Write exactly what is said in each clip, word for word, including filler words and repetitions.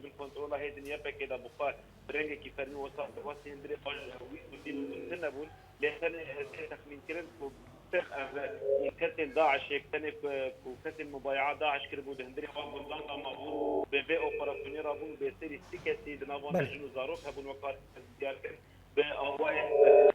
di bin kontrola hêzên Y P G de bi xwe bi rengekî fermî wisa derbasî hundirê bajarê wî gundî bi gund tune bûn. Lê tenê hêzên texmînkirin ku ev kesên DAIŞê, tenê ku, ku kesên mubaye'a DAIŞ kiribû di hundirê wan gundan de mabûn, bi vê operasyonê re bûn, bêserî sî kesî di nav wan de Belê. jin û zarok hebûn, wek diyar kir. Bi awayê, e,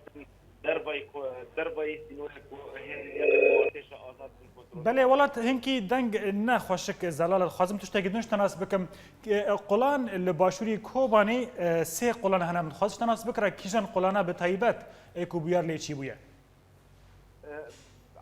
dervayî ku, dervayî sînorê ku hêzên Y P G û artêşa azad bin kontrol. Belê, welat hinkî deng ne xweşik, Zelal, dixwazim tiştekî din ji te nas bikim. E, qulan li başûrî Kobanê, e, sê qulan hene. Min dixwazim ji te nas bikira kîjan qulana bi taybet, e, ku bûyer lê çî bûye? E,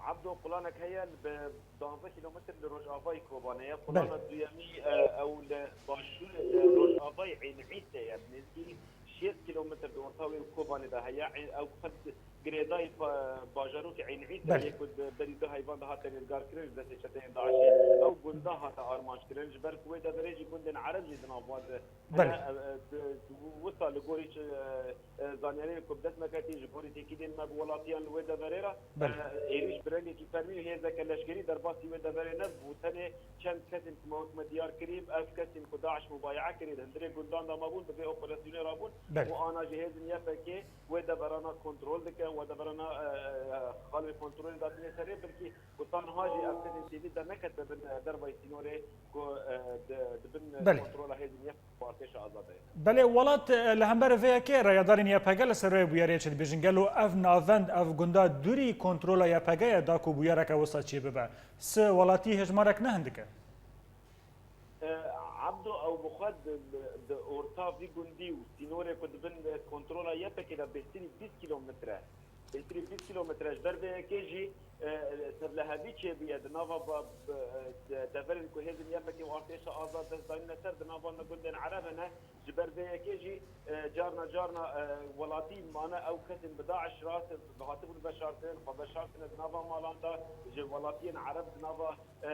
Abdo, qulanek heye bi duwazdeh kilometr li rojavayî Kobanê ye. Belê. Qulana duyemî, e, ew li başûrê, li rojavayî Eyn Îsê ye. Nêzîkî şêst kilometr di orta wê û Kobanê de heye. Eyn-, ew xwe girêdayî pa-, bajarokê Eyn Îsê Belê. yê ku di berî du heyvan de hate rêzgarkirin ji destê çeteyên DAIŞê. Ew gunda hate armanckirin, ji ber ku wê deverê jî gundên Ereb jî di nav wan de Belê. hene. E, e, di, di, wisa li gorî çi, e, e, zanyariyê ku bi dest me ketî ji gorî têkîdên me bi welatiyan li wê deverê re, Belê. e, êrîş bi rengekî fermî û hêzeke leşkerî derbasî wê deverê nebû. Tenê çend kesên ku me wek me diyar kirî, ev kesên ku DAIŞ mubaye'a kirî, di hundirê gundan de mabûn, bi vê operasyonê re bûn Belê. û ana jî hêzên Y P G wê deverana kontrol dike, wê deverana, e, e, xalê kontrolê datine serê, belkî ku ta niha jî ev kesên têdî derneketibin, e, dervayî sînorê ku, e, di, di bin Belê. kontrola hêzên Y P G û artêşa azad de ye. Belê, welat, e, li hember vê yekê rayedarên Y P G li ser rêya bûyerê çi dibêjin? Gelo ev navend, ev gunda dûrî kontrola Y P G ye, da ku bûyereke wisa çê bibe? Si welatî hejmarek ne hindik e? E, Abdo, ew bi xwe di, di, di orta vî gundî û sînorê ku di bin kontrola Y P G de bêhtirî bîst kilometre. Bêhtirî bîst kilometre ji ber vê yekê jî, e, tevlehevî çêbûye di nava ba-, b-, e, de-, deverên ku hêzên Y P G û artêşa azad dest dayîne ser, di nava ne gundên Ereb hene. Ji ber vê yekê jî, e, carna carna, e, welatî mane ew kesên bi DAIŞ re hatibûn veşartin, xwe veşartine di nava malan de, ji welatiyên Ereb di nava, e,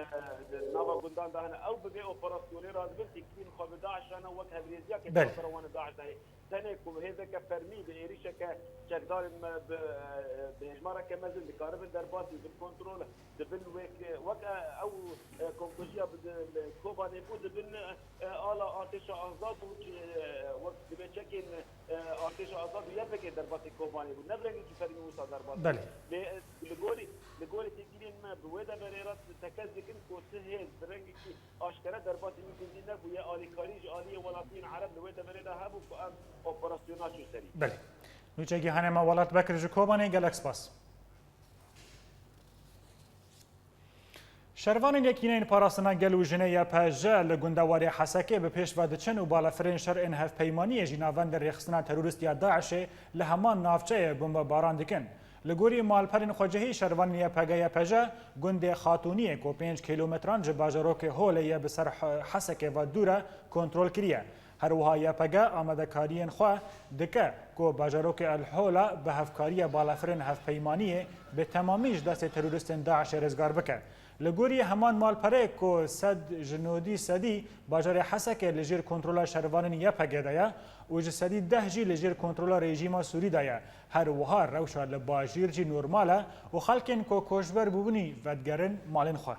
di nava gundan de hene. Ew bi vê operasyonê re dibin têkilîn xwe bi DAIŞ re ne, wek hevrêziyeke Belê. navbera wan û DAIŞ de heye. Tenê ku hêzeke fermî bi êrîşeke çekdarên me bi, e, bi hejmareke mezin dikaribin derbasî bin kontrol dibin wek, wek, e, ew, e, komkujiya bi di, li Kobanê bû dibin, e, ala artêşa azad û, e, wek dibe çekên, e, artêşa azad û Y P G derbasî Kobanê bû. Ne bi rengekî fermî wisa derbas Belê. Lê, e, li gorî, Li gorî têkiliyên me bi wê deverê re tekez dikin ku ti hêz bi rengekî aşkere derbasî wî gundî nebûye, alîkarî ji aliyê welatiyên Ereb li wê deverê de hebû ku em operasyona çûserî. Belê. Nûçe Gihanê me Welat Bekir ji Kobanê, gelek spas. Şervanên Yekîneyên Parastina Gel û Jinê Y P J li gundewarê Hesekê bi pêş ve diçin û balafirên şer ên hevpeymaniyê jî navendên rêxistina terorîst ya DAIŞê li heman navçeyê bombebaran dikin. Li gorî malperên xwecihî, şervanên Y P G Y P J gundê Xatûniyê ku pênc kîlometran ji bajarokê Holê ye bi ser H-, Hesekê ve dûr e, kontrol kiriye. Her wiha Y P G amadekariyên xwe dike ku bajarokê El Hola bi hevkariya balafirên hevpeymaniyê bi temamî ji destê terorîstên DAIŞê rizgar bike. Li gorî heman malperê ku sed ji nodî sedî bajarê Hesekê li jêr kontrola şervanên Y P G de ye û ji sedî deh jî li jêr kontrola rejîma Sûrî de ye. Her wiha rewşa li bajêr jî normal e û xelkên ku koçber bûbûnî vedigerin malên xwe.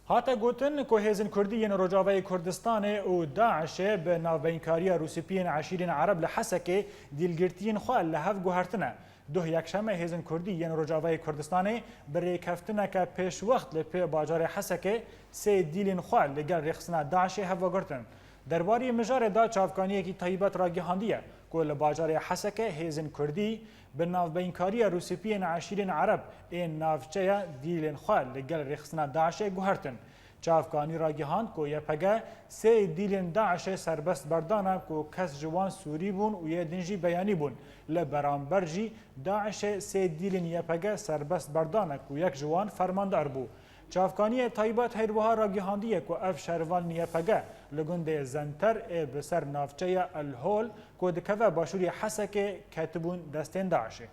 Hate gotin ku hêzên Kurdî yên Rojavayê Kurdistanê û DAIŞê bi navbeynkariya rûspiyên eşîrên Ereb li Hesekê dîlgirtiyên xwe li hev guhertine. Duh Yekşemê hêzên Kurdî yên Rojavayê Kurdistanê bi rêkeftineke pêşwext li pê bajarê Hesekê sê dîlên xwe li gel rêxistina DAIŞê hev vegirtin. Derbarî mijarê de çavkaniyekî taybet ragihandiye ku li bajarê Hesekê hêzên Kurdî bi navbeynkariya rûspiyên eşîrên Ereb ên navçeya dîlên xwe li gel rêxistina DAIŞê guhertin. Çavkanî ragihand ku Y P G sê dîlên DAIŞê serbest berdana ku kes ji wan Sûrî bûn û yê din jî beyanî bûn. Li beramber jî DAIŞê sê dîlên Y P G serbest berdana ku yek ji wan fermandar bû. Çavkaniyê taybet her wiha ragihandiye ku ev şervanên Y P G li gundê Zenter ê bi ser navçeya El Hol ku dikeve başûrê Hesekê ketibûn destên DAIŞê.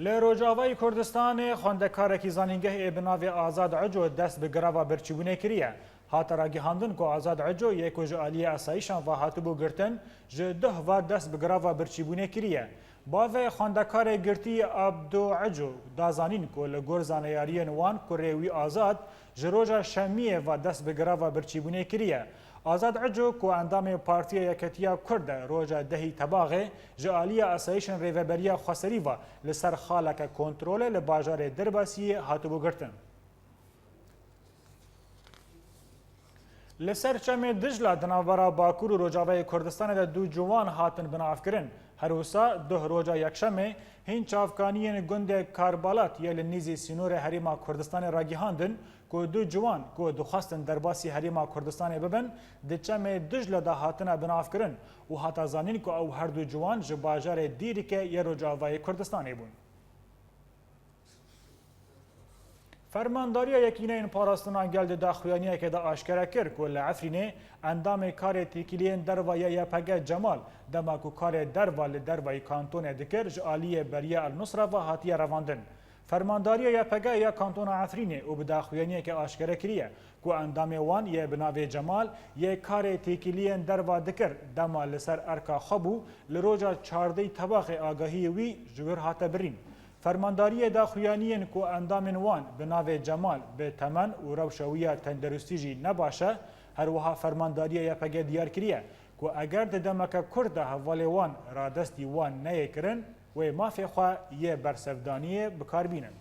Li Rojavayê Kurdistanê xwendekarekî zanîngehê bi navê Azad Eco dest bi greva birçîbûnê kiriye. Hate ragihandin ku Azad Eco yê ku ji aliyê asayîşan ve hatibû girtin, ji duh ve dest bi greva birçîbûnê kiriye. Bavê xwendekarê girtî Abdo Eco da zanîn ku li gor zaneyariyên wan kurê wî Azad ji roja şemiyê ve dest bi greva birçîbûnê kiriye. Azad Eco ku endamê Partiya Yeketiya Kurd e, roja dehî Tebaxê ji aliya asayîşên Rêveberiya Xweserî ve li ser xaleke kontrolê li bajarê Dirbasiyê hatibû girtin. Li ser Çemê Dijla di navbera Bakur û Rojavayê Kurdistanê de du ciwan hatin binavkirin. Her wisa duh roja Yekşemê hîn çavkaniyên gundê Karbalat yê li nîzî sînorê Herêma Kurdistanê ragihandin ku du ciwan ku dixwestin derbasî Herêma Kurdistanê bibin, di Çemê Dijle de hatine binavkirin û hate zanîn ku ew her du ciwan ji bajarê Dîrikê yê Rojavayê Kurdistanê bûn. Fermandariya Yekîneyên Parastina Gel di daxuyaniyekê de aşkere kir ku li Efrînê endamê karê têkiliyên derva ya Y P G Cemal, dema ku karê derva li dervayî kantonê dikir, ji aliyê beriya El Nusra ve hatiye revandin. Fermandariya Y P G ya kantona Efrînê û bi daxuyaniyekê aşkere kiriye ku endamê wan yê bi navê Cemal yê karê têkiliyên derva dikir, dema li ser erka xwe bû, li roja çardehî Tebaxê agahiyê wî ji wir hate birîn. Fermandariyê daxuyaniyên ku endamên wan bi navê Cemal bi temen û rewşa wî ya tenderustî jî ne baş e, her wiha fermandariya Y P G diyar kiriye ku eger di demeke kurt de hevalê wan radestî wan neyê kirin, wê mafê xwe yê bersevdaniyê bi kar bînin.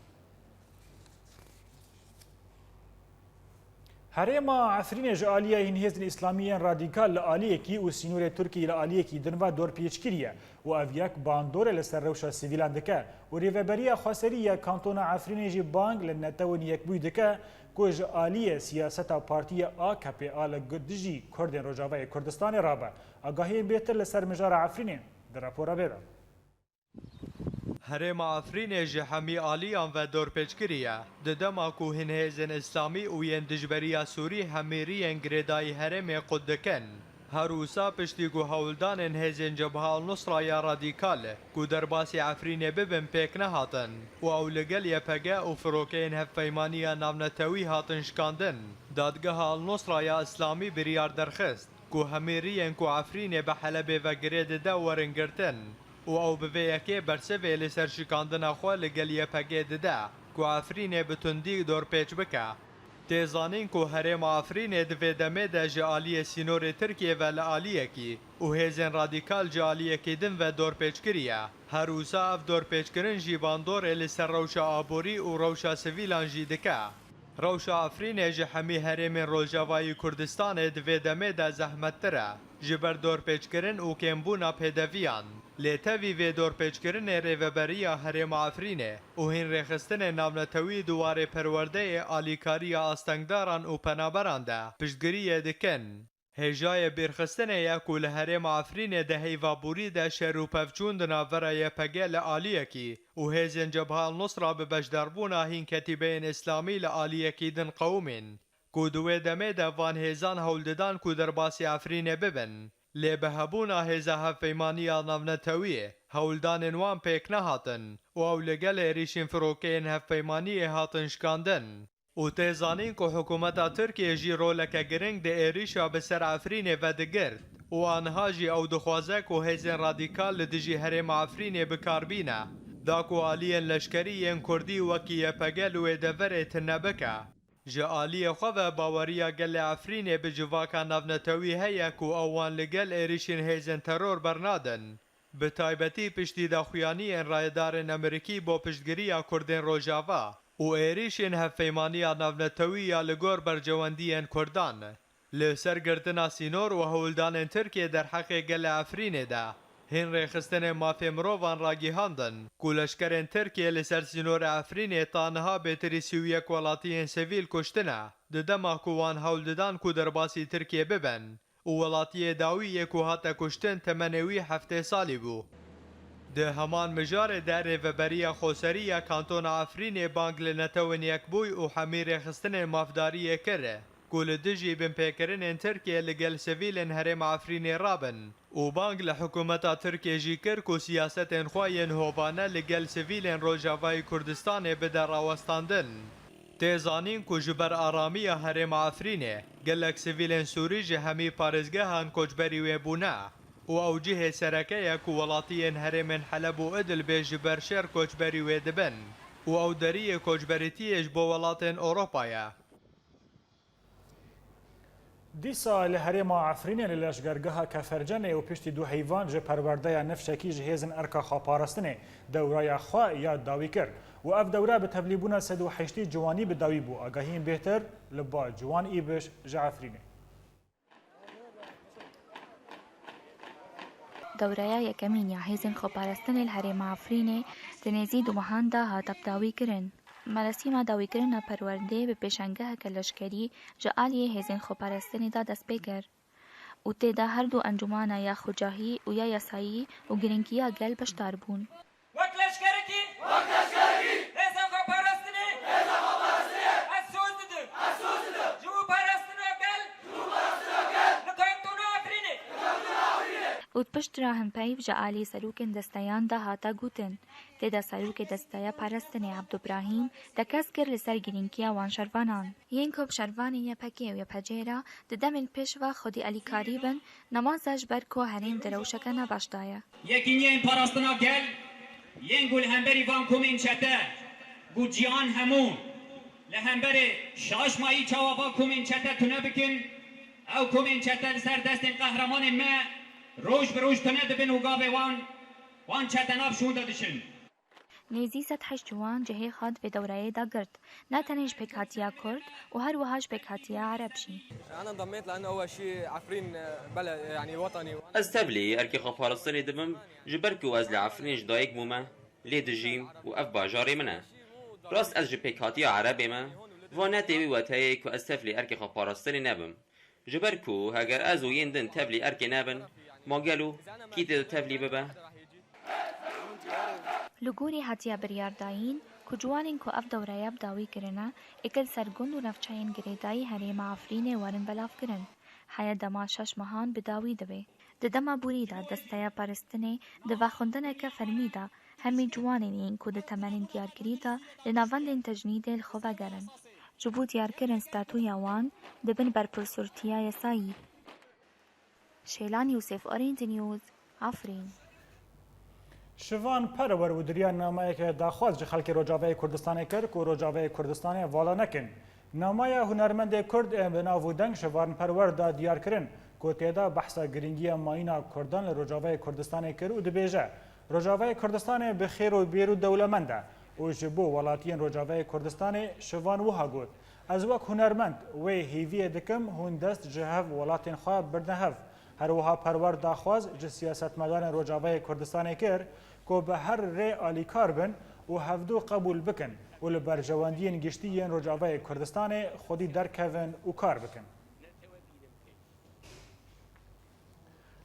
Herêma Efrînê ji aliyê hîn hêzên îslamî yên radîkal li aliyekî û sînorê Tirkiyê li aliyekî din ve dorpêçkirî ye û ev yek bandorê li ser rewşa sivîlan dike û Rêveberiya Xweserî ya Kantona Efrînê jî bang li Netewên Yekbûyî dike ku ji aliyê siyaseta Partiyê A K P a li gu-, dijî Kurdên Rojavayê Kurdistanê rabe. Agahiyên bêhtir li ser mijara Efrînê di rapora bê de. Herêma Efrînê ji hemî aliyan ve dorpêçkirî ye. Di dema ku hin hêzên îslamî û yên dijberiya Sûrî hemî riyên girêdayî herêmê qut dikin. Her wisa piştî ku hewldanên hêzên Cebha Al-Nusra ya radîkal ku derbasî Efrînê bibin pêk nehatin û ew li gel Y P G û firokeyên hevpeymaniya navnetewî hatin şikandin, Dadgeha Al-Nusra ya Îslamî biryar derxist ku hemî riyên ku Efrînê bi Helebê ve girê dide werin girtin û ew bi vê yekê bersivê li ser şikandina xwe li gel Y P G dide ku Efrînê bi tundî dorpêç bike. Tê zanîn ku herêma Efrînê di vê demê de ji aliyê sînorê Tirkiyê ve li aliyekî û hêzên radîkal ji aliyekî din ve dorpêçkirî ye. Her wisa ev dorpêçkirin jî bandorê li ser rewşa aborî û rewşa sivîlan jî dike. Rewşa Efrînê ji hemî herêmên Rojavayî Kurdistanê di vê demê de zehmettir e. Ji ber dorpêçkirin û kêmbûna pêdeviyan. Lê tevî vê dorpêçkirinê Rêveberiya Herêma Efrînê û hîn rêxistinên navnetewî di warê perwerdeyê, alîkariya astengdaran û penaberan de piştgiriyê dikin. Hêjayê bîrxistinê ye ku li herêma Efrînê di heyva borî de şer û pevçûn di navbera Y P G li aliyekî û hêzên Cebha El-Nusra bi beşdarbûna hîn ketîbeyên îslamî li aliyekî din qewimîn, ku di wê demê de van hêzan hewl didan ku derbasî Efrînê bibin. Lê bi hebûna hêza hevpeymaniya navnetewî, hewldanên wan pêk nehatin û ew li gel êrîşên firokeyên hevpeymaniyê hatin şikandin. Û tê zanîn ku hikûmeta Tirkiyê jî roleke giring di êrîşa bi ser Efrînê ve digirt û aniha jî ew dixwaze ku hêzên radîkal li dijî herêma Efrînê bi kar bîne, da ku aliyên leşkerî yên kurdî wekî Y P G li wê deverê tune bike. Ji aliyê xwe ve baweriya gelê Efrînê bi civaka navnetewî heye ku ew wan li gel êrîşên hêzên teror bernadin. Bi taybetî piştî daxuyaniyên rayedarên Amerîkî bo piştgiriya Kurdên Rojava û êrîşên hevpeymaniya navnetewî ya li gor berjewendiyên Kurdan, li ser girtina sînor û hewldanên Tirkiyê derheqê gelê Efrînê de, hîn rêxistinên mafê mirovan ragihandin ku leşkerên Tirkiyê li ser sînorê Efrînê ta niha bêtirî sî û yek welatiyên sivîl kuştine, di dema ku wan hewl didan ku derbasî Tirkiyê bibin. Û welatiyê dawî yê ku hate kuştin temenê wî heftê salî bû. Di heman mijarê de Rêveberiya Xoserî ya Kantona Efrînê bang li Netewên Yekbûyî û hemî rêxistinên mafdariyê kir ku li dijî binpêkirinên Tirkiyê li gel sivîlên herêma Efrînê rabin û bang li hikûmeta Tirkiyê jî kir ku siyasetên xwe yên hovane li gel sivîlên Rojavayê Kurdistanê bide rawestandin. Tê zanîn ku ji ber aramiya herêma Efrînê, gelek sivîlên Sûrî ji hemî parêzgehan koçberî wê bûne û ew cihê sereke ye ku welatiyên herêmên Heleb û Idlibê ji ber şer koçberî wê dibin û ew deriyê koçberîtiyê ji bo welatên Ewropa ye. Dîsa li herêma Efrînê li leşgergeha Kefercenê û piştî du heyvan ji perwerdeya nifşekî ji hêzên erka xweparastinê dewraya xwe ya dawî kir û ev dewre bi tevlîbûna sed û heştê ciwanî bi dawî bû. Agahiyên bêhtir li ba Ciwan Îbiş ji Efrînê. Dewreya yekemîn ya hêzên xweparastinê li herêma Efrînê di nêzî du mehan de hate bi dawî kirin. Merasîma dawîkirina perwerdê bi pêşangeheke leşkerî ji aliyê hêzên xweparastinê de dest pê kir û tê de her du encûmana ya xwecahî û ya yasayî û girîngiya gel beşdar bûn. Wek leşkerekî, wek leşkerekî, hêza xweparastinê, hêza xweparastinê, ez soz didim, ez soz didim, ji bo parastina gel, ji bo parastina gel, li kantona Efrînê. Û pişt re hin peyv ji alî serokên desteyan de hate gotin. Tê de serokê desteya parastinê Ebdû Brahîm tekez kir li ser girîngiya wan şervanan. Yên ku bi şervanên Y P G û Y P C re di demên pêş ve xwedî alîkarî bin, nemaze ji ber ku herêm di rewşeke ne baş de ye. Yekîniyên parastina gel yên ku li hemberî van komên çete, ku cîhan hemû li hemberê şaş mayî çawa van komên çete tune bikin, ew komên çete li ser destên qehremanên me roj bi roj tune dibin û gavê wan, wan çete nav şûnde diçin. Nêzî sed heşt ciwan cihê xwe di vê dewreyê de girt, ne tenê ji pêkhatiya Kurd û her wiha ji pêkhatiya Ereb jî. أنا انضميت لأنه أول شيء عفرين، بلد، يعني، وطني. Ez tevlî erkê xweparastinê dibim, ji ber ku ez li Efrînê ji dayik bûme, lê dijîm û ev bajarê min e. Rast ez ji pêkhatiya Erebê me, va ne tê wî weteyê ku ez tevlî erkê xweparastinê nebim. Ji ber ku heger ez û yên din tevlî erkê nebin, ma gelo kî tê tevlî bibe? Li gorî hatiye biryardayîn ku ciwanên ku ev dewreye bi dawî kirine, êkil ser gund û navçeyên girêdayî herêma Efrînê werin belavkirin. Heye dema şeş mehan bi dawî dibe. Di dema borî de desteya parastinê di vexwendineke fermî de hemî ciwanên yên ku di temenên diyarkirî de li navendên tecnîdê li xwe vegerin. Ji bo diyarkirin statûya wan dibin berpirsûrtiya yasayî. Şêlan Yûsif, Orient News, Efrîn. Şivan Perwer widariyên nameyeke daxwaz ji xelkê Rojavayê Kurdistanê kir ku Rojavayê Kurdistanê vala nekin. Namaya hunermendê Kurd ê bi nav û deng Şivan Perwer da diyar kirin, ku tê de behsa girîngiya mayîna Kurdan li Rojavayê Kurdistanê kir û dibêje, Rojavayê Kurdistanê bi xêr û bêr û dewlemend e û ji bo welatiyên Rojavayê Kurdistanê Şivan wiha got, Ez wek hunermend wê hêviyê dikim hûn dest ji hev welatên xwe bidine hev. Her wiha Perwer daxwaz ji siyasetmedanên Rojavayê Kurdistanê kir ku bi her rê alîkar bin û hevdu qebûl bikin û li berjewendiyên giştî yên Rojavayê Kurdistanê xwedî derkevin û kar bikin.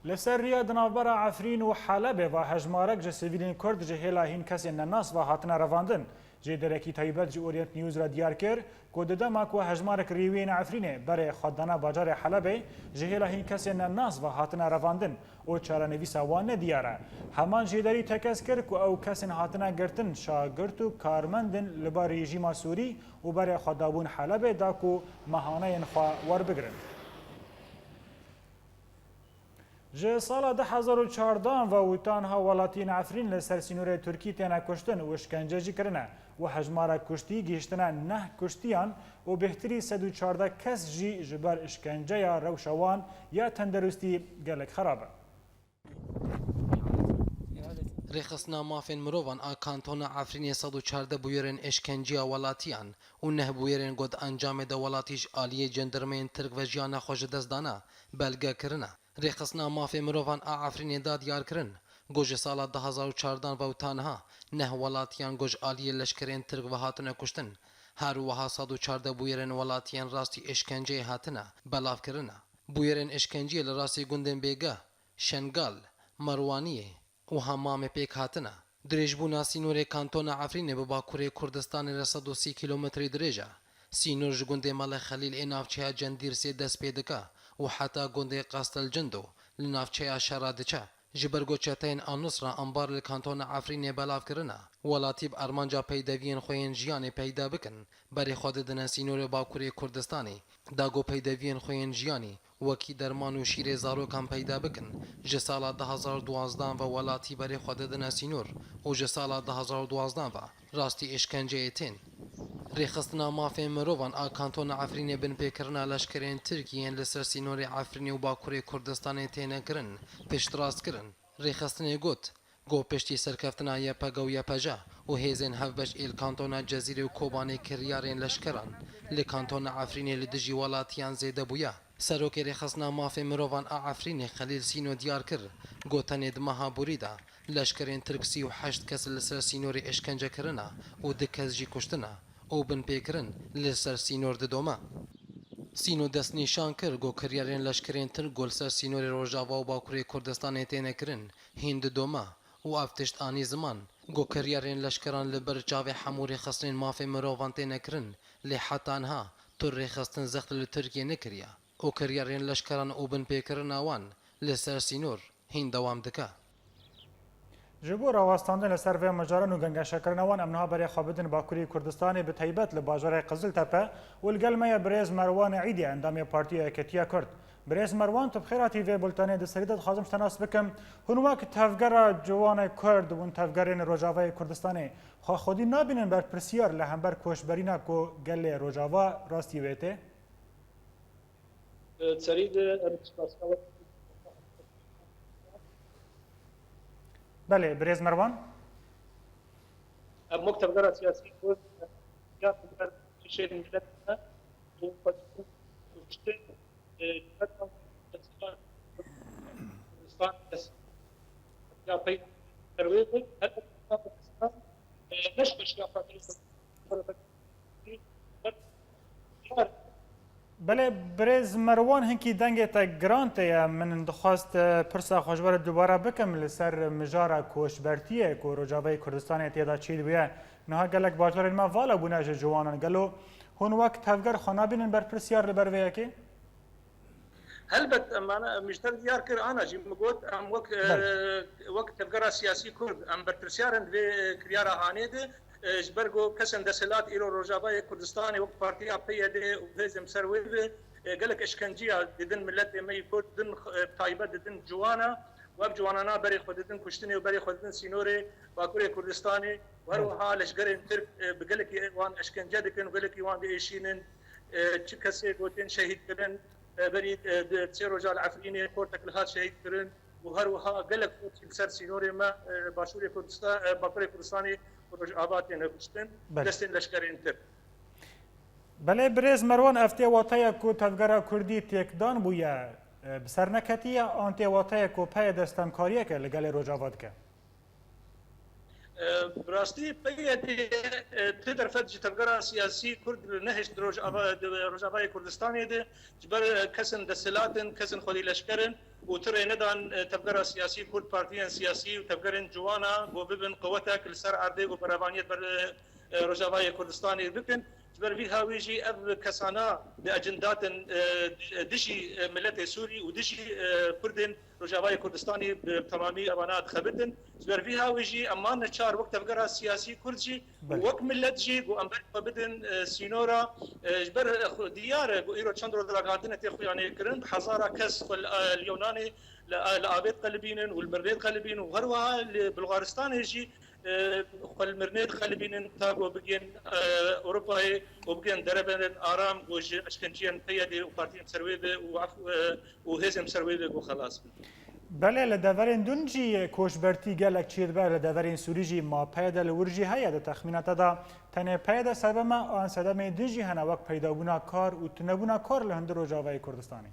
Li ser riya di navbera Efrîn û Helebê ve hejmarek ji sivîlên Kurd ji hêla hîn kesên nenas ve hatine revandin. Jêderekî taybet ji Orient News re diyar kir ku di dema ku hejmarek rêwiyên Efrînê berê xwe dana bajarê Helebê, ji hêla hîn kesên nenas ve hatine revandin û çarenivîsa wan nediyar e. Heman jêderî tekez kir ku ew kesên hatine girtin şagirt û karmend in li ba rejîma Sûrî û berê xwe dabûn Helebê da ku mehaneyên xwe werbigirin. Ji sala du hezar û çardeh ve û ta niha welatiyên Efrîn li ser sînorê Tirkî têne kuştin û işkence jî kirine û hejmara kuştî gihîştine neh kuştiyan û bêhtirî sed û çardeh kes jî ji ber işkenceya rewşa wan ya tenderustî gelek xerab e. Rêxistina Mafên Mirovan a Kantona Efrînê sed û çardeh bûyerên êşkenceya welatiyan û neh bûyerên ku di encamê de welatî ji aliyê cendirmeyên Tirk ve jiyana xwe ji dest dana, belge kirine. Rêxistina Mafê Mirovan a Efrînê da diyar kirin ku ji sala du hezar û çardeh ve û ta niha neh welatiyan ku ji aliyê leşkerên Tirk ve hatine kuştin, her wiha sed û çardeh bûyerên welatiyên rastî êşkenceyê hatine belavkirine. Bûyerên êşkenceyê li rastî gundên Bêgeh, Şengal, Merwaniyê û Hemamê pêk hatine. Dirêjbûna sînorê Kantona Efrînê bi Bakurê Kurdistanê re sed û sî kîlometrî dirêj e. Sînor ji gundê Mele Xelîl ê navçeya Cendîrsê dest pê dike û heta gundê Qastelcindo li navçeya Şera diçe. Ji ber ku çeteyên Anusra ambar li Kantona Efrînê belav kirine, welatî bi armanca peydeviyên xwe yên jiyanê peyda bikin, berê xwe didine sînorê Bakurê Kurdistanê, da ku peydeviyên xwe yên jiyanî, wekî derman û şîrê zarokan peyda bikin, ji sala du hezar û duwazdeh ve welatî berê xwe didine sînor û ji sala du hezar û duwazdeh ve rastî êşkenceyê tên. Rêxistina Mafên Mirovan a Kantona Efrînê binpêkirina leşkerên Tirk yên li ser sînorê Efrînê û Bakurê Kurdistanê têne kirin, piştrast kirin. Rêxistinê got, Ku piştî serkeftina Y P G û Y P J û hêzên hevbeş ê li kantona Cezîrê û Kobanê kiryarên leşkeran li kantona Efrînê li dijî welatiyan zêde bûye, Serokê Rêxistina Mafê Mirovan a Efrînê Xelîl Sîno diyar kir ku tenê di meha borî de leşkerên Tirk sî û heşt kes li ser sînorê êşkence kirine û du kes jî kuştine û binpêkirin li ser sînor didome. Sîno destnîşan kir ku kiryarên leşkerên Tirk ku li ser sînorê Rojava û Bakurê Kurdistanê têne kirin hîn didome û ev tişt anî ziman ku kiryarên leşkeran li ber çavê hemû rêxistinên mafê mirovan têne kirin, lê heta niha tu rêxistin zextê li Tirkiyê nekiriye û kiryarên leşkeran û binpêkirina wan li ser sînor hîn dewam dike. Ji bo rawestandin li ser vê mijaran û gengeşekirina wan em niha berê xwe bidin Bakurê Kurdistanê, bi taybet li bajarê Qiziltepe û li gel me ye birêz Merwan Îdî, endamê Partiya Yeketiya Kurd. Birêz Merwan, tu bi xêr hatî vê bultenê. Di serî de dixwazim ji te nas bikim, hûn wek tevgera ciwanê Kurd û hûn tevgerên Rojavayê Kurdistanê xwe xwedî nabînin berpirsiyar li hember koçberîna ku gelê Rojava rastî wê tê? Di serî de em spasiya we Belê, birêz Merwan. Em wek tevgera siyasî Kurd ya tevger kişên milet ne û xwe dixin kuştin, e, Kurdistan ya pey perwê bû. Her Kurdistan, e, neş xweşiya xwe Belê birêz Merwan, hinkî dengê te giran tê ye. Min dixwest, e, pirsa xwe ji we re dubare bikim li ser mijara koçbertiyê ku Rojavayê Kurdistanê tê de çêdibûye. Niha gelek bajarên me vala bûne ji ciwanan. Gelo hûn wek tevger xwe nabînin berpirsiyar li ber vê yekê? Helbet, em, ana, em ji te re diyar kir, ana jî min got, em wek, e, wek tevgera siyasî Kurd, em berpirsiyar in di vê, e, kiryara hanê de, e, ji ber ku kesên desthilat îro Rojavayê Kurdistanê wek Partiya P Y D û hêzên ser wê ve, e, gelek eşkenceya didin miletê me yî Kurd, didin, e, taybet didin ciwana, û ev ciwanana berê xwe didin kuştinê û berê xwe didin sînorê Bakurê Kurdistanê, û her wiha leşgerên Tirk, e, bi gelekî wan eşkence dikin û gelekî wan diêşînin. e, çi kesê ku tên şehîd kirin, e, berî, e, di sê roja li Efrînê xortek li hat şehîd kirin û her wiha gelek xort jî li ser sînorê me, e, Başûrê Kurdistan, e, Bakurê Kurdistanê û Rojava têne kuştin, Belê. destên leşkerên Tirk. Belê birêz Merwan, ev tê wateya ku tevgera Kurdî têkdan bûye, e, bi ser neketiye, an tê wateya ku P Y D stemkariyeke li gelê Rojava dike? E, bi rastî P Y D, e, ti derfet ji tevgera siyasî Kurd nehişt di Rojava, di Rojavayê Kurdistanê de, ji ber, e, kesên desthilat in, kesên xwedî leşker in û ti rê nedan, e, tevgera siyasî Kurd, partiyên siyasî û tevgerên ciwana ku bibin quwetek li ser erdê ku berevaniyet ber, e, e, Rojavayê Kurdistanê bikin. Ji ber vî hawî jî ev kesana di ecindatin, e, dijî, e, miletê Sûrî û dijî, e, Kurdên Rojavayê Kurdistanê bi temamî evana dixebitin. Ji ber vî hawî jî em man neçar wek tevgera siyasî Kurd jî û Belê. wek milet jî ku em ber xwe bidin, e, sînora, e, ji ber, e, xwe diyar e ku îro çend roj ragihandine tê xuyanê kirin, bi hezara kes xwe li, e, li Yewnanê li, e, li avê diqelibînin û li mirinê diqelibînin û her wiha li Bulgaristanê jî e, xwe li mirinê dixelibînin, ta ku bigên, e, Ewropayê û bigên dereverên aram ku ji eşkenciyên P Y D û partiyên ser wê ve û af-, e, û hêzên ser wê ve ku xelas bin. Belê, li deverên din jî koçbertî gelek çêdibe, li deverên Sûrî jî ma P Y D li wir jî heye. Di texmîna te de tenê P Y D sebeb e, an sedemên din jî hene wek peydabûna kar û tunebûna kar li hundir Rojavayê Kurdistanê?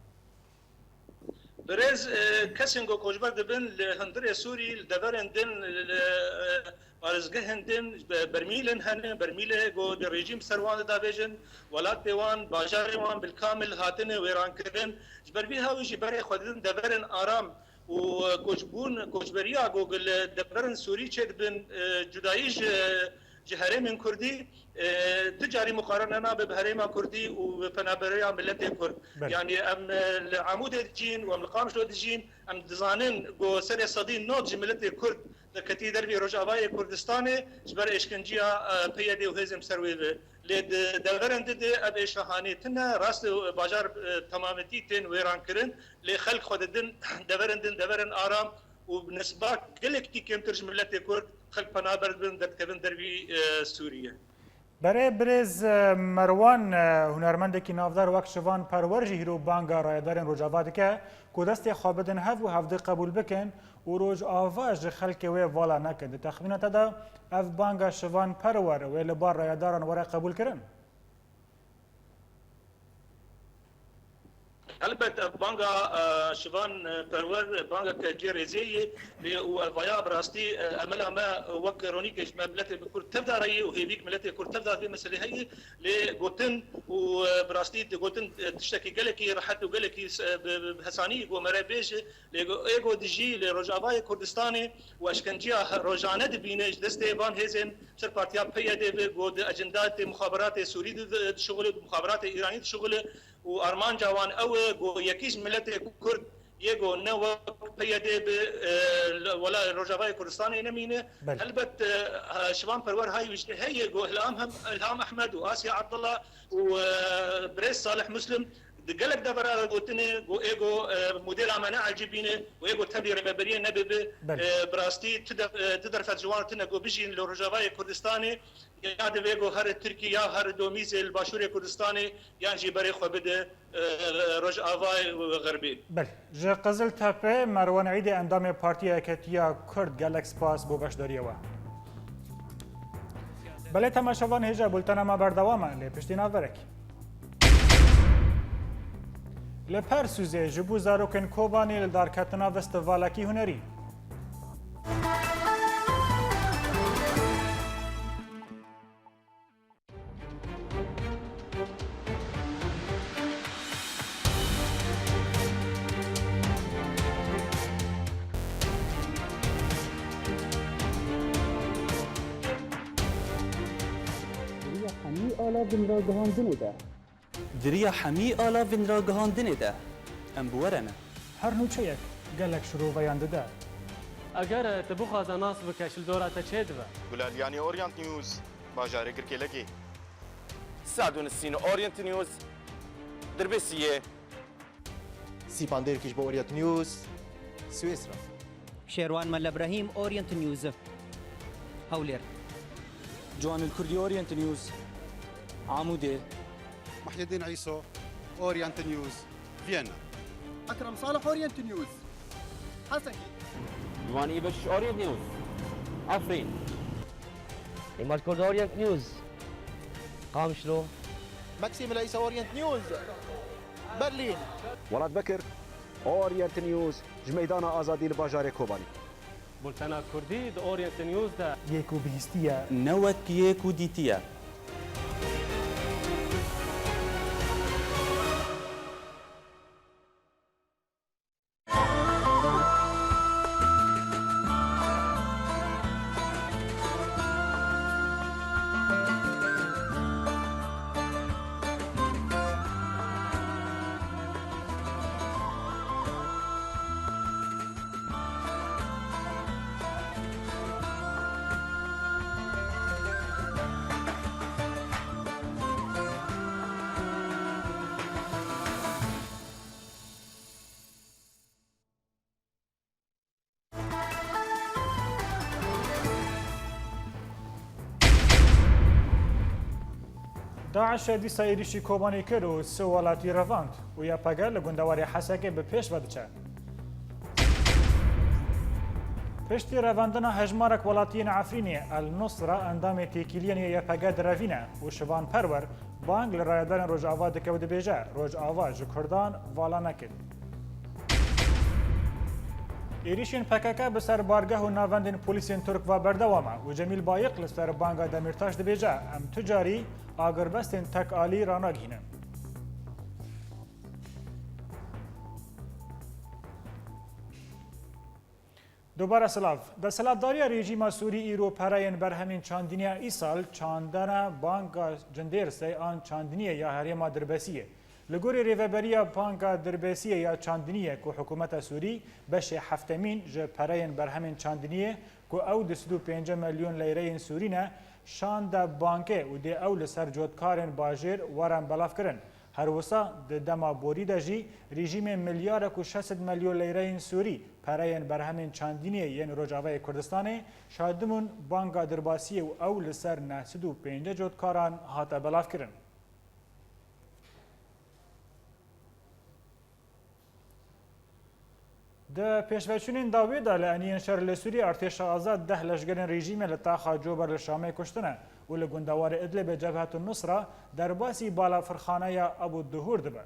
Birêz, e, kesên ku koçber dibin li hundirê Sûrî, li deverên din, li, e, parêzgehên din, be-, bermîlên hene, bermîlê ku di rejîm ser wan de davêjin, welatê wan, bajarê wan bilkamil hatine wêrankirin. Ji ber vî hawî jî berê xwe didin deverên aram û, e, koçbûn, koçberiya ku li deverên Sûrî çêdibin, e, cudayî ji ji herêmên Kurdî, e, tu carî muqarene nabe bi herêma Kurdî û bi penabereya miletê Kurd. Belê. Yanî em, e, li Amûdê dijîn û em li Qamişlo dijîn, em dizanin ku serê sedî nod ji miletê Kurd derketî dervî Rojavayê Kurdistanê ji ber êşkenciya, e, P Y D û hêzên ser wê ve. Lê di deverên di de ev êşa hanê tune, rast e, bajar, e, temametî tên wêrankirin, lê xelk xwe didin deverên din, deverên aram, û bi nisba gelekî kêmtir ji miletê Kurd xelk pena berdibin, derdikevin dervî, e, Sûriyê. Berê birêz, e, Merwan, e, hunermendekî navdar wek Şivan Perwer jî hîro banga rayedarên Rojava dike ku destê xwe bidin hev û hevdî qebûl bikin û Rojava ji xelkê wê vala nekin. Di texmîna te de ev banga Şivan Perwer wê li bar rayedaran were qebûlkirin? Helbet ev banga, e, Şivan, e, Perwer, bangeke cê rêzê ye, lê û ev vaya bi rastî, e, emela me wek Ronîkê ji me miletê bi Kurd tevda re ye û hêvîk miletê Kurd tevda vê meselê heye, lê gotin û, e, bi rastî gotin, e, tiştekî gelekî rehet û gelekî, e, bi, bi, bi hesanî ku me re bêje, lê go-, ê ku dijî li Rojavayê Kurdistanê û eşkenciya he-, rojane dibîne ji destê van hêzên ser partiya P Y D ve ku di ecindayê muxaberatê Sûrî di, di, dişuxile, di muxaberatê Îranî dişuxile, û armanca wan ew e ku yekî ji miletê Kurd yê ku ne wek P Y D bi, e, li, wela Rojavayê Kurdistanê nemîne. Belê. Helbet, e, Şivan Perwer hay wî jî heye ku Ilham Hem-, Ilham Ehmed û Asiye Abdullah û, e, birêz Salih Muslim di gelek devera de gotine ku ê ku, e, modela me neecibîne û ê ku tevlî rêveberiyê nebibe, Belê. e, bi rastî tu def-, e, tu derfet ji wan tune ku bijîn li Rojavayê Kurdistanê. Ya divê ku here Tirkî ya here domîzê li Başûrê Kurdistanê yan jî berê xwe bide, e, Rojavayê Xerbî. Belê. Ji Qiziltepe, Merwan Îdê endamê Partiya Yeketiya Kurd, gelek spas bo beşdariya we. Belê temaşevan, hêja bultena me berdewam e, lê piştî navberek. Li Persûzê ji bo zarokên Kobanê li darketina festîvalekî hunerî. Di riya hemî ala vinragihandinê de. Di riya hemî ala vinragihandinê de. Em bi we re ne. Her nûçeyek gelek şiroveyan dide. Eger tu bixwaze nas bike, ji li dora te çê dibe. Gulal Yanî, Orient News, bajarê Girkêlekê. Sed û nîsîn Orient News, Dirbêsiyê. Sîpan Dêrkî ji bo Orient News, Swêsra. Şêrwan Mele Brahîm, Orient News, Hewlêr. Ciwanil Kurdî, Orient News, Amûdê. محي الدين عيسو، Orient News, Vienna. Ekrem Salih, Orient News, Hesekê. Ciwanî Beşiş, Orient News, Efrîn. Îmaj Kurd, Orient News, Qamişlo. Maxim Leysa, Orient News, Berlîn. Welat Bekir, Orient News, ji Meydana Azadî li bajarê Kobanî. Bultena Kurdî di Orient News de. Yê ku bihîstiye. Ne wek yê ku dîtiye. DAIŞ dîsa êrîşî Kobanî kir û sê welatî revand û Y P G li gundewarê Hesekê bi pêş ve diçe. Piştî revandina hejmarek welatiyên Efrînê, El Nusra endamê têkiliyên yê Y P G direvîne û Şivan Perwer bang li rayedarên Rojava dike û dibêje, Rojava ji Kurdan vala nekin. Êrîşên P K K bi ser bargeh û navendên polîsên Tirk ve berdewam e û Cemîl Bayiq li ser banga Demîrtaş dibêje, em tu carî agirbestên tek alî ranagihînin. Dubare silav. Desthilatdariya rejîma Sûrî îro pereyên berhemên çandiniya îsal çandene banga cindêrsê an çandiniyê ya herêma Dirbesiyê. Li gorî rêveberiya Banka Dirbesiyê ya Çandiniyê ku hikûmeta Sûrî beşê heftemîn ji pereyên berhemên çandiniyê ku ew du sed û pêncî milyon leyreyên Sûrî ne, şande bankê û dê ew li ser cotkarên bajêr werin belavkirin. Her wisa di dema borî de jî rejîmê milyarek û şeş sed milyon leyreyên Sûrî pereyên berhemên çandiniyê yên Rojavayê Kurdistanê şandibûn Banka Dirbasiyê û ew li ser neh sed û pêncî cotkaran hate belavkirin. Di pêşveçûnên dawî de li eniyên şer li Sûriyê artêşa azad deh leşgerên rejîmê li taxa Cober li Şamê kuştine û li gundewarê Idlibê Cebhetun Nusra derbasî balafirxaneya Abu Duhur dibe.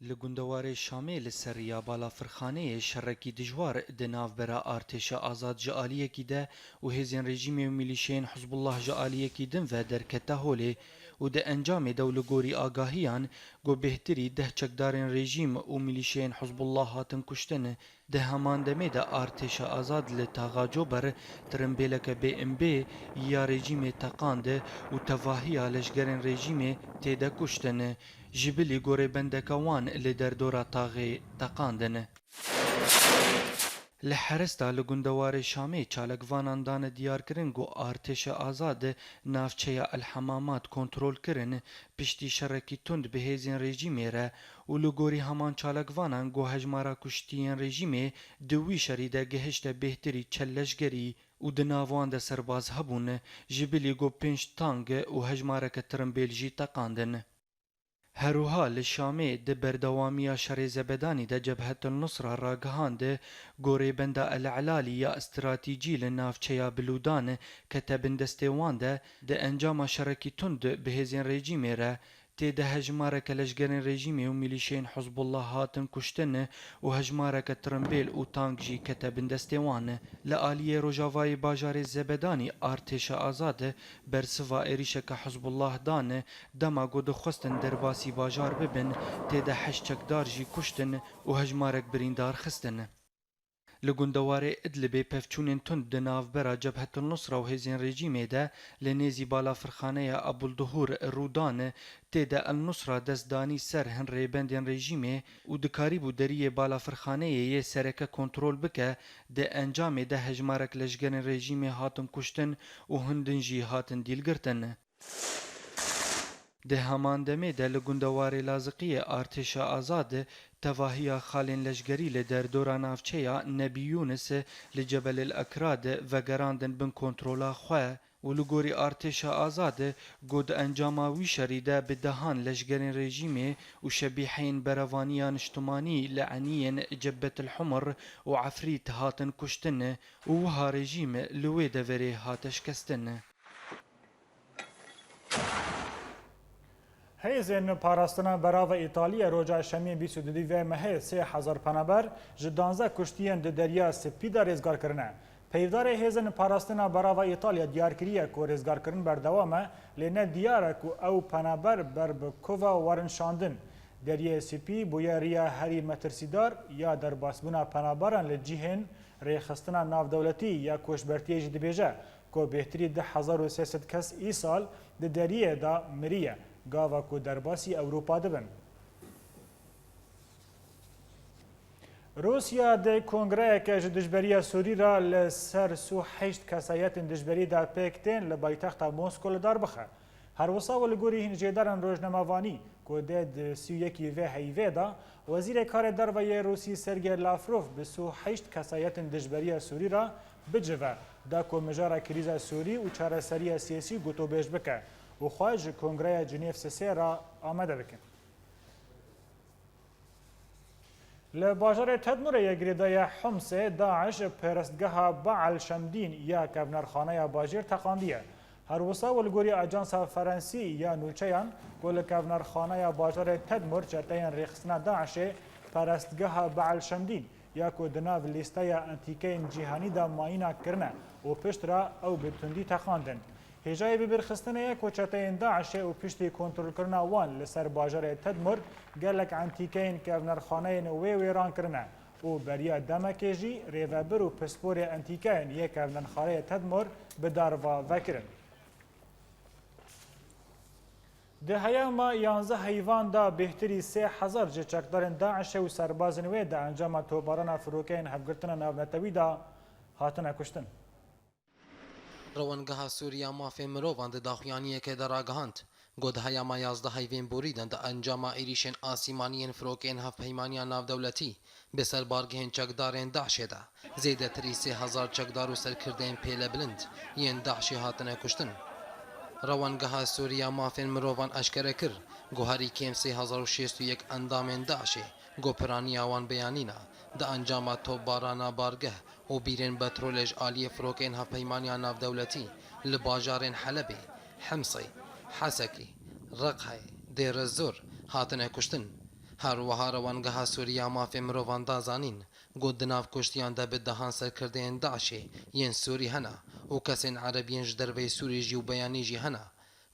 Li gundewarê Şamê li ser riya balafirxaneyê şerekî dijwar di navbera artêşa azad ji aliyekî de û hêzên rejîmê û milîşeyên Hizbullah ji aliyekî din ve derkete holê û di encamê de û li gorî agahiyan ku bêhtirî deh çekdarên rejîm û milîşeyên Hizbullah hatin kuştin. Di heman demê de artêşa azad li taxa Cober tirimbêleke B M B ya rejîmê teqand û tevahiya leşgerên rejîmê tê de kuştin. Ji bilî gorê bendeka wan li derdora taxê teqandin. Li Herista li gundewarê Şamê çalakvanan dane diyarkirin ku artêşa azad navçeya El Hemamat kontrol kirin, piştî şerekî tund bi hêzên rejîmê re û li gorî heman çalakvanan ku hejmara kuştiyên rejîmê di wî şerî de gihişte bêhtirî çel leşgerî û di nav wan de serbaz hebûn, ji bilî ku pênc tank û hejmareke tirimbêl jî teqandin. Herwiha li Şamê di berdewamiya şerê Zebedanî de Cebhet El Nusra ragihand, gorê benda El Elalî ya stratîcî li navçeya Bilûdan kete bin destê wan de, di encama şerekî tund bi hêzên rejîmê re tê de hejmareke leşgerên rejîmê û milîşeyên Hizbullah hatin kuştin û hejmareke tirimbêl û tank jî kete bin destê wan. Li aliyê rojavayê bajarê Zebedanî artêşa azad bersiva êrîşeke Hizbullah dan, dema ku dixwestin derbasî bajar bibin, tê de heşt çekdar jî kuştin û hejmarek birîndar xistin. Li gundewarê Idlibê pevçûnên tund di navbera Cebhetul Nusra û hêzên rejîmê de li nêzî balafirxaneya Abul Duhur rû dan, tê de El Nusra dest danî ser hin rêbendên rejîmê û dikarîbû deriyê balafirxaneyê yê sereke kontrol bike, di encamê de hejmarek leşgerên rejîmê hatin kuştin û hin din jî hatin dîlgirtin. Di heman demê de li gundewarê Laziqiyê artêşa azad tevahiya xalên leşgerî li derdora navçeya Nebî Yûnis li Cebel El Ekrad vegerandin bin kontrola xwe. û li gorî Artêşa Azad, ku di encama wî şerî de bi dehan leşgerên rejîmê û şebîheyên berevaniya niştimanî li eniyên Cebetil Humr û Efrît hatin kuştin û wiha rejîm li wê deverê hate şikestin. Hêzên parastina berava Îtaliyê roja Şemiyê bîst û du vê mehê sê hezar penaber ji danzdeh kuştiyên di Derya Spî de rêzgar kirine. Peyvdarê Hêzên Parastina Berava Îtalya diyar kiriye ku rêzgarkirin berdewam e, lê ne diyar e ku ew penaber ber bi ku ve werin şandin. Deriyê Spî bûye riya herî metirsîdar ya derbasbûna penaberan li cihên rêxistina navdewletî ya koçbertiyê jî dibêje ku bêhtirî du hezar û sê sed kes îsal di deriyê de miriye, gava ku derbasî Ewropa dibin. Rûsya dê kongreyeke ji dijberiya Sûrî re li ser sî û heşt kesayetên dijberî de pêk tên li paytexta Mosko li dar bixe. Her wisa û li gorî hîn jêdarên rojnamevanî ku dê di sî û yekî vê heyvê de, Wezîrê Karê Derve yê Rûsî Sergey Lavrov bi sî û heşt kesayetên dijberiya Sûrî re bicive, da ku mijara krîza Sûrî û çareseriya siyasî gotûbêj bike û xwe ji Kongreya Cinêv sisê re amade bikin. Li bajarê Tedmurê yê girêdayî Humsê, DAIŞ perestgeha Baal Şemdîn ya kevnerxaneya bajêr teqandiye. Her wisa û li gorî ajansa Ferensî ya nûçeyan ku li kevnerxaneya bajarê Tedmur çeteyên rêxistina DAIŞê perestgeha Baal Şemdîn ya ku di nav lîsteya entîkeyên cîhanî de mayîna kirine û piştre ew bi tundî teqandin. Hêjayê bibîrxistinê ye ku çeteyên DAIŞê û piştî kontrolkirina wan li ser bajarê Tedmur gelek entîkeyên kevnerxaneyên wê wêran kirine û beriya demekê jî rêvebir û pisporê entîkeyên yê kevnerxaneyê Tedmur bi darva vekirin. Di heyama yanzdeh heyvan de bêhtirî sê hezar ji çekdarên DAIŞê û serbazên wê di encama topbarana firokeyên Hevgirtina Navnetewî de hatine kuştin. Rewengeha Sûrî ya Mafê Mirovan di daxuyaniyekê de ragihand, got, heyama yazdeh heyvên borî de di encama êrîşên asîmanî yên firokeyên Hevpeymaniya Navdewletî bi ser bargehên çekdarên DAIŞê de zêdetirî sê hezar çekdar û serkirdeyên pêlebilind yên DAIŞê hatine kuştin. Rewengeha Sûrî ya Mafên Mirovan eşkere kir, ku herî kêm sê hezar û şêst û yek endamên DAIŞê ku piraniya wan beyanîna, di encama topbarana bargeh û bîrên petrolê ji aliyê firokeyên Hevpeymaniya Navdewletî li bajarên Helebê, Himsê, Hesekê, Reqayê, Dêr Zor hatine kuştin. Her wiha Rewengeha Sûrî ya Mafê Mirovan da zanîn, ku di nav kuştiyan de bi dehan serkirdeyên DAIŞê yên Sûrî hene û kesên Ereb yên ji derveyî Sûrî jî û beyanî jî hene,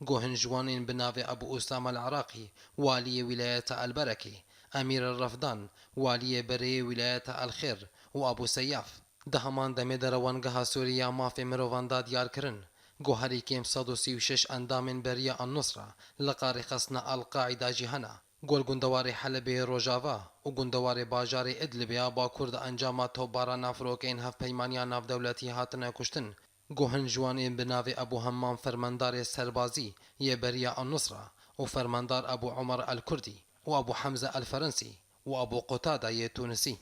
ku hin ji wan ên bi navê Ebû Usame El Iraqî, waliyê wîlayeta El Berekê, Emîr El Refdan, waliyê berê yê wîlayeta El Xêr û Ebû Seyaf. Di heman demê de Rewengeha Sûrî ya Mafê Mirovan da diyar kirin, ku herî kêm sed û sî û şeş endamên beriya El Nusra li qarê xistina El Qaîda jî hene, ku li gundewarê Helebê yê Rojava û gundewarê bajarê Idlibê ya Bakur di encama topbarana firokeyên Hevpeymaniya Navdewletî hatine kuştin, ku hin ji wan ên bi navê Ebû Hemmam, fermandarê serbazî yê beriya El Nusra û fermandar Ebû Omer El Kurdî û Ebû Hemze El Ferensî û Ebû Qutada yê Tunisî.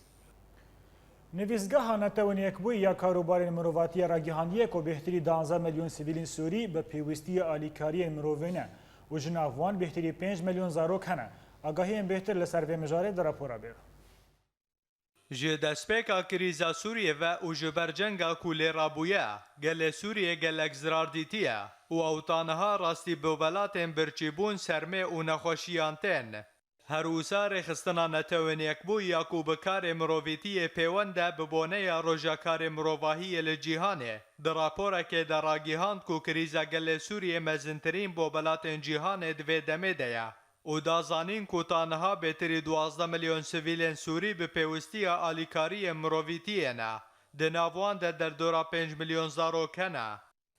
Nivîsgeha Netewên Yekbûyî ya Karûbarên Mirovatiyê ragihandiye ku bêhtirî duwazdeh milyon sivîlên Sûrî bi pêwîstiyê alîkariyên mirovî ne û ji nav wan bêhtirî pênc milyon zarok hene. Agahiyên bêhtir li ser vê mijarê di rapora bêro. Ji destpêka krîza Sûriyê ve û ji ber cenga ku lê rabûye, gelê Sûriyê gelek zirar dîtiye û ew ta niha rastî bi welatên birçîbûn sermê û nexweşiyan tên. Her wisa Rêxistina Netewên Yekbûyî ya ku bi karê mirovîtiyê pêwend e bi boneya roja karê mirovahiyê li cîhanê, di raporekê de ragihand ku krîza gelê Sûriyê mezintirîn bo welatên cîhanê di vê demê de ye û da zanîn ku ta niha bêtirî duwazdeh milyon sivîlên Sûrî bi pêwistiya alîkariyên mirovîtiyê ne, di nav wan de derdora pênc milyon zarok hene.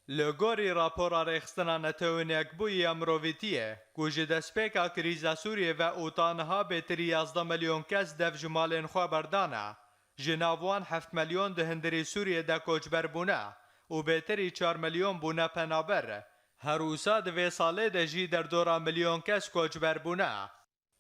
Li gorî rapora Rêxistina Netewên Yekbûyî ya Mirovîtiyê, ku ji destpêka krîza Sûriyê ve û ta niha bêtirî yazdeh milyon kes dev ji malên xwe berdane, ji nav wan heft milyon di hundirî Sûriyê de koçber bûne û bêtirî çar milyon bûne penaber. Her wisa di vê salê de jî derdora milyon kes koçber bûne.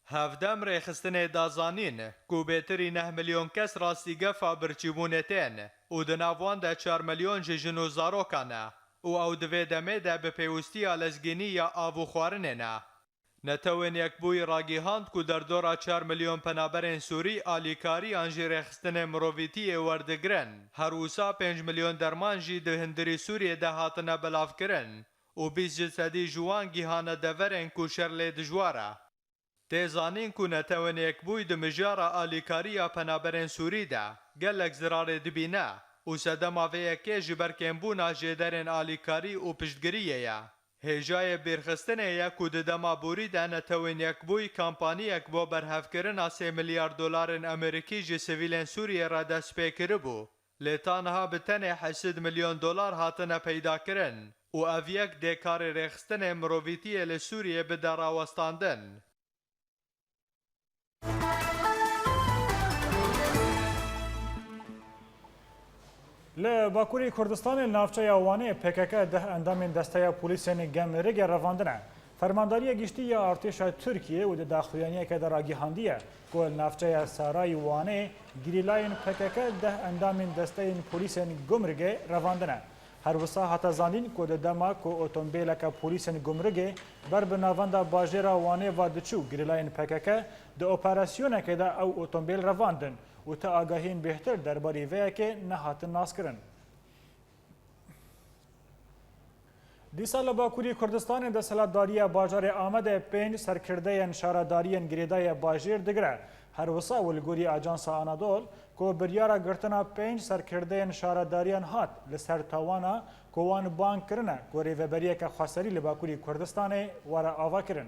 Hevdem Rêxistinê da zanîn ku bêtirî neh milyon kes rastî gefa birçîbûnê tên û di nav wan de çar milyon ji jin û zarokan e. û ew di vê demê de bi pêwistiya lezgînî ya av û xwarinê ne. Netewên Yekbûyî ragihand ku derdora çar milyon penaberên Sûrî alîkarî an jî rêxistinên mirovîtiyê werdigirin. Her wisa pênc milyon derman jî di hundirî Sûriyê de hatine belavkirin û bîst ji sedî ji wan gihane deverên ku şer lê dijwar e. Tê zanîn ku Netewên Yekbûyî di mijara alîkariya penaberên Sûrî de gelek zirarê dibîne û sedema vê yekê ji ber kêmbûna jêderên alîkarî û piştgiriyê ye. Hêjayê bîrxistinê ye ku di dema borî de Netewên Yekbûyî kampaniyek bo berhevkirina sê milyar dolarên Amerîkî ji sivîlên Sûriyê re dest pê kiribû. Lê ta niha bi tenê heşt sed milyon dolar hatine peydakirin û ev yek dê karê rêxistinê mirovîtiyê li Sûriyê bide rawestandin. Li Bakurê Kurdistanê li navçeya Wanê P K K deh endamên desteya polîsên Gemrigê revandine. Fermandariya Giştî ya Artêşa Tirkiyê û di daxuyaniyeke de ragihandiye ku li navçeya Saray Wanê girîlayên P K K deh endamên desteyên polîsên Gumrigê revandine. Her wisa hate zanîn ku di dema ku otombêleke polîsên Gumrigê ber bi navenda bajêra Wanê ve diçû, girîlayên P K K di operasyonekê de ew otombêl revandin û ti agahiyên bêhtir derbarî vê yekê nehatin naskirin. Dîsa li Bakurî Kurdistanê desthilatdariya bajarê Amedê pênc serkirdeyên şaredariyên girêdayê bajêr digire. Her wisa û li gorî Ajansa Anadol ku biryara girtina pênc serkirdeyên şaredariyan hat li ser tawana ku wan bang kirine ku rêveberiyeke xweserî li Bakurî Kurdistanê were avakirin.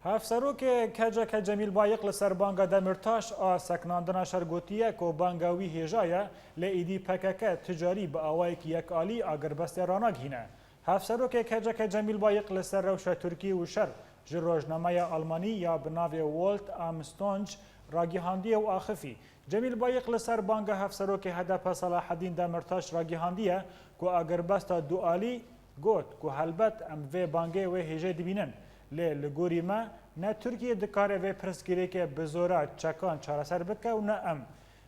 Hevserokê K C K Cemîl Bayik li ser banga Demirtaş a sekinandina şer gotiye ku banga wî hêja ye, lê êdî P K K ticarî bi awayekî yekalî agirbestê ranagihîne. Hevserokê K C K Cemîl Bayik li ser rewşa Tirkî û şer ji rojnameya Almanî ya bi navê Welt am Stunde ragihandiye û axifî. Cemîl Bayik li ser banga hevserokê H D P Selahedîn Demirtaş ragihandiye ku agirbesta dualî got ku helbet em vê bangê wê hêjê dibînin. Lê li gorî me ne Tirkiye dikare vê pirsgirêkê bi zora çekan çareser bike û ne em.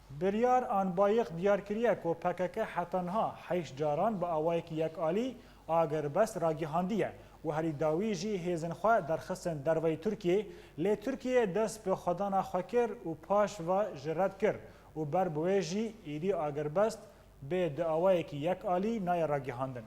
Biryar an Bayik diyar kiriye ku P K K heta niha heşt caran bi awayekî yekalî agirbest ragihandiye û herî dawî jî hêzên xwe derxistin derveyî Tirkiyê, lê Tirkiye dest bi xwedana xwe kir û paş ve ji red kir û ber bi wê jî êdî agirbest bê di awayekî yekalî nayê ragihandin.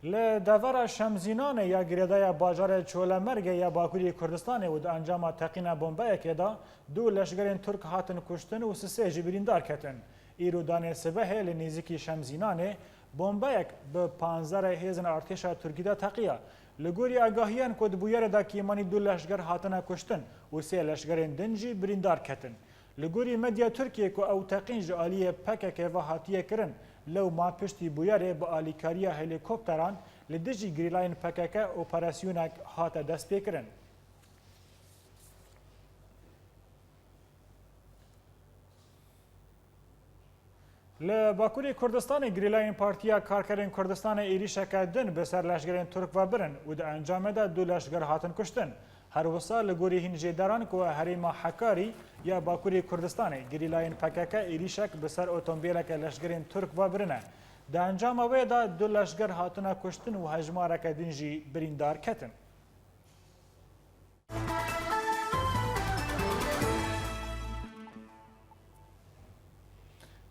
Li devera Şemzînanê ya girêdaya bajarê Çolemergê ya Bakurê Kurdistanê û di encama teqîna bombeyekê de du leşgerên Tirk hatin kuştin û sisê jî birîndar ketin. Îro danê sibehê li nêzîkî Şemzînanê bombeyek bi panzerê hêzên artêşa Tirkî de teqiya. Li gorî agahiyan ku di bûyerê de kêmanî du leşger hatine kuştin û sê leşgerên din jî birîndar ketin. Li gorî medya Tirkiyê ku ew teqîn ji aliyê P K K ve hatiye kirin, lewma piştî bûyerê bi alîkariya helîkopteran li dijî girîlayên P K K operasyonek hate destpêkirin. Li Bakurê Kurdistanê girîlayên Partiya Karkerên Kurdistanê êrîşeke din bi ser leşgerên Tirk ve birin û di encamê de du leşger hatin kuştin. Her wisa li gorî hîn jêderan ku herêma Hekarî ya Bakurê Kurdistanê girîlayên P K K êrîşek bi ser otombêleke leşgerên Tirk ve birine. Di encama wê de du leşger hatine kuştin û hejmareke din jî birîndar ketin.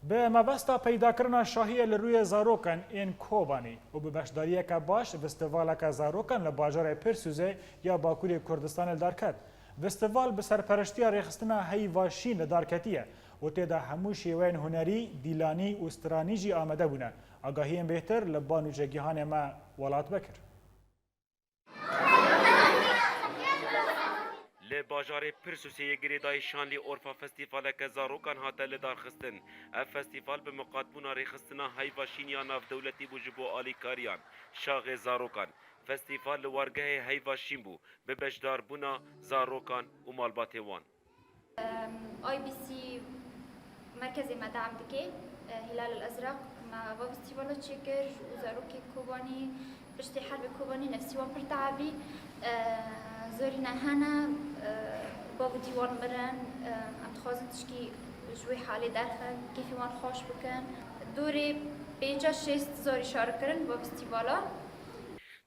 Bi mebesta peydakirina şahiyê li rûyê zarokan ên Kobanî û bi beşdariyeke baş festîvaleke zarokan li bajarê Pirsûzê ya Bakurê Kurdistanê li dar ket. Festîval bi serpereştiya rêxistina Heyva Şîn li dar ketiye û tê de hemû şêweyên hunerî, dîlanî û stranî jî amade bûne. Agahiyên bêhtir li ba nûçegihanê me Welat Bekir. Li bajarê Pirsûsê yê girêdayî Şanlî Orfa festîvaleke zarokan hate lidarxistin. Ev festîval bi miqatbûna rêxistina Heyva Şîn ya navdewletî bû ji bo alîkariyan, şaxê zarokan. Festîval li wargehê Heyva Şîn bû, bi beşdarbûna zarokan û malbatê wan. I B C merkezê me deam dike, e, Hilal El Ezraq, me va festîvala çêkir û zarokê Kobanî, piştî herbê Kobanî nefsî wan pir teabî, e, zorî ne hene, e, bav û Wan mirin, em dixwazin tişkî ji wê halê derxin, kêfê wan xweş bikin. Dorê pênca şêst zarî şarikirin bo festîvala.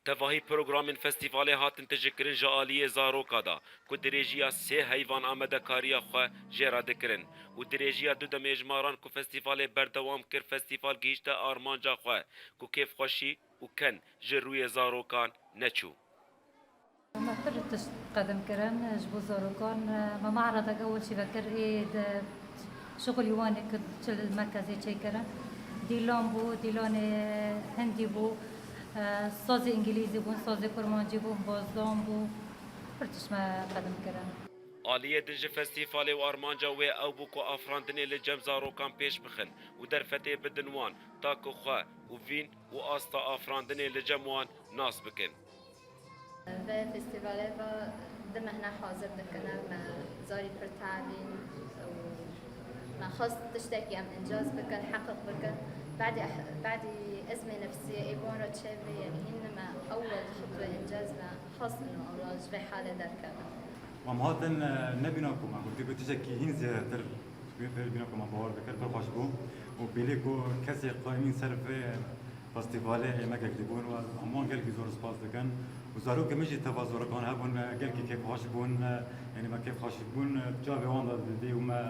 Tevahî programên festîvalê hatin tijîkirin ji aliyê zaroka de, ku dirêjiya sê heyvan amadekariya xwe jê re dikirin û dirêjiya du demê ji maran ku festîvalê berdewam kir, festîval gihîşte armanca xwe ku kêfxweşî û ken ji rûyê zarokan neçû. Me pir tişt qedim kirin ji bo zarokan. Me me'redek ewil şîvekir ê di şixulî wan ê ku çi li merkezê çêkirin. Dîlan bû, dîlanê hindî bû, sazê îngilîzî bûn, sazê kurmancî bûn, bazdan bû. Pir tişt me qedim kirin. Aliyê din ji festîvalê û armanca wê ew bû ku afirandinê li cem zarokan pêş bixin û derfetê bidin wan, ta ku xwe û vîn û asta afirandinê li cem wan nas bikin. Vê festîvalê ve du mehne hazir dikin, ev me zarî pir tevîn û me xwest tiştekî em încaz bikin, heqiq bikin. Badî, badî ezmê nefsiyê ê wan re çêbê, yanî hîn me ewil xutwe încaz me xwest ino ewla ji vê halê derkevin. Em hatin, e, nebîna ku me gotî ku tiştekî hîn zêdetir ji vê bîna ku me bawer dikir, pir xweş bû. Û bêlê ku kesê qaîmîn ser vê festîvalê êmegek dibûn û em wan gelkî zor spas dikin. Û zarokê min jî teva zarokan hebûn, gelkî kêfxweş bûn, yanî me kêfxweş bûn, çavê wan de didî û me,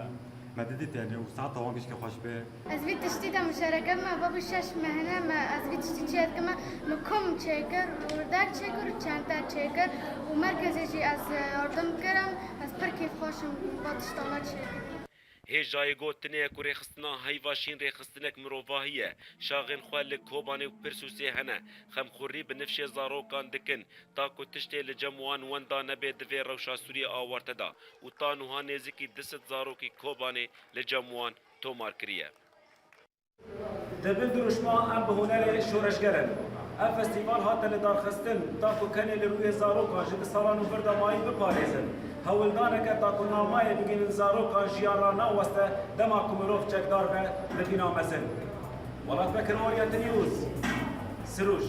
me didît, yanî û saeta wan gişkê xweş bê. Ez vî tiştî de muşereke bime, va bû şeş mehine me ez vî tiştî çêdikime, min kom çêkir, û derg çêkir û çente çêkir û merkezê jî ez yardim kirim, ez pir kêfxweş im va tiştana çêkir. Hêjayê gotinê ye ku rêxistina heyva şîn rêxistinek mirovahî ye. Şaxên xwe li Kobanê û Pirsûsê hene. Xemxurî bi nifşê zarokan dikin, ta ku tiştê li cem wan wenda nebe di vê rewşa Sûriyê awarte de û ta nuha nêzîkî du sed zarokî Kobanê li cem wan tomar kiriye. Di bin dirûşma em bi hunerê şoreşger in. Ev festîval hate lidarxistin, ta ku kenê li rûyê zarokan ji di salan û vir de mayî biparêzin. Hewldaneke ta ku namayê bigihînin zarokan jiyan ranaweste, dema ku mirov çekdar be li vîna mezin. Welatbekir Orient News, Sirûj.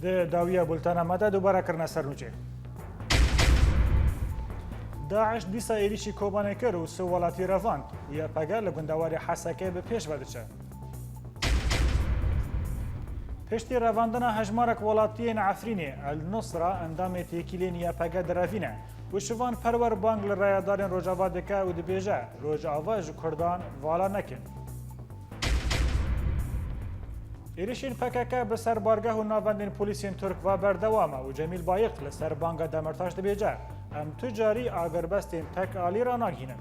Di dawiya bultena me de dubare kirine ser nûçê. DAIŞ dîsa êrîşî Kobanê kir û sê welatî revand û YPG li gundewarê Hesekê bi pêş ve diçe. Piştî revandina hejmarek welatiyên Efrînê, El Nusra endamê têkiliyên YPG direvîne û Şivan Perwer bang li rayedarên Rojava dike û dibêje, Rojava ji Kurdan vala nekin. Êrişên P K K bi ser bargeh û navendên polîsên Tirk ve berdewam e û Cemîl Bayik li ser banga Demirtaş dibêje, em tu carî agirbestên tek alî ranagihînin.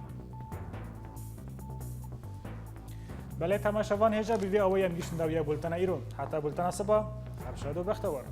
Belê temaşevan, hêja bi vî awayî em gihîştin dawiya bultena îro. Heta bultena siba, her şad û bextewar.